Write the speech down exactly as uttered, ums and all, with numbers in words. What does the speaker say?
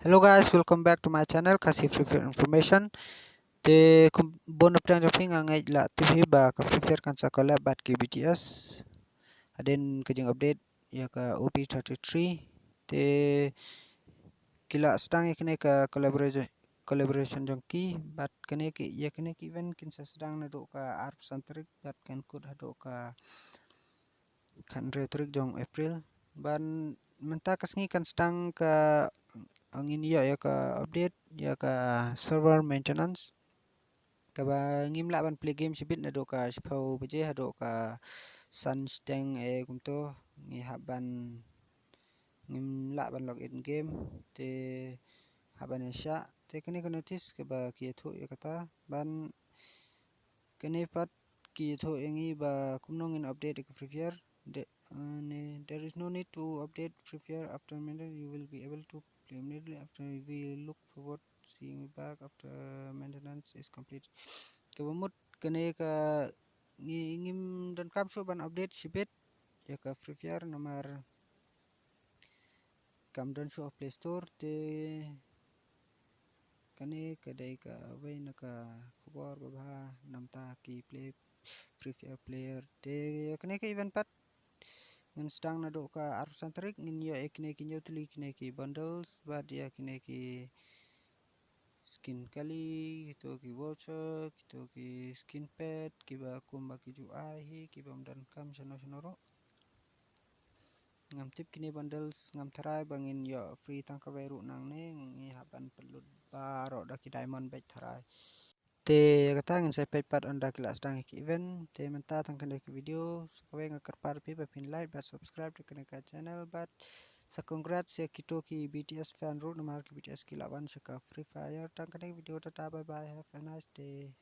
Hello guys, welcome back to my channel, Khasi Free Fire Information. Te kum bun na pdeng jong phi nga ngeit la tip hi ba ka Free Fire kan sa collab bad ki B T S. Hadien ka jing update ïa ka O P thirty-three. Te ki la sdang ïa kane ka collaboration, collaboration jong ki bad kane ki, ïa kane ki event kin sa sdang naduh ka arphew san tarik bad kan kut haduh ka khathynriew tarik jong April. Bad mynta ka sngi kan sdang ka, ngin ïoh ïa ka update ïa ka server maintenance. Kaba ngim lah ban play game shibit naduh ka shiphew baje haduh ka san shiteng eh kumto ngi hap ban, ngim lah ban log in game te hap ban ïa shah. Te kane ka notice kaba ki ïathuh ïa kata bad kane pat ki ïathuh ïa ngi ba kumno ngin update ïa ka Free Fire. The, uh, ne, there is no need to update Free Fire after maintenance. You will be able to play immediately after. We look forward seeing you back after maintenance is complete. Kaba mut kane ka ngi, ngim donkam shuh ban update shibit ïa ka Free Fire namar kam don shuh ha Play Store. Te kane ka dei kawei na ka khubor babha namar ki play Free Fire player. Te kane ka event pat ngin sdang naduh ka arphew san tarik, ngin ïoh ïa kine ki hynñiew tylli kine ki bundles bad ïa kine ki skin kali, kito ki voucher, kito ki skin pack kiba kumba ki ju ai hi, kibym donkam shano shano ruh. Ngam tip kine bundles, ngam tharai ba ngin ïoh free tang kawei ruh nangne, ngi hap ban pynlut baroh da ki diamond beit tharai. Te kata ngin sa peit pat ynda ki la sdang ïa ki event. Te mynta tang kane ka video, sa kawei nga kyrpad ïa phi ba phin like bad subscribe ïa kane ka channel bad sa congrats ïa kito ki B T S fan ruh namar ki B T S ki la wan sha ka Free Fire. Tang kane ka video, tata, bye bye, have a nice day.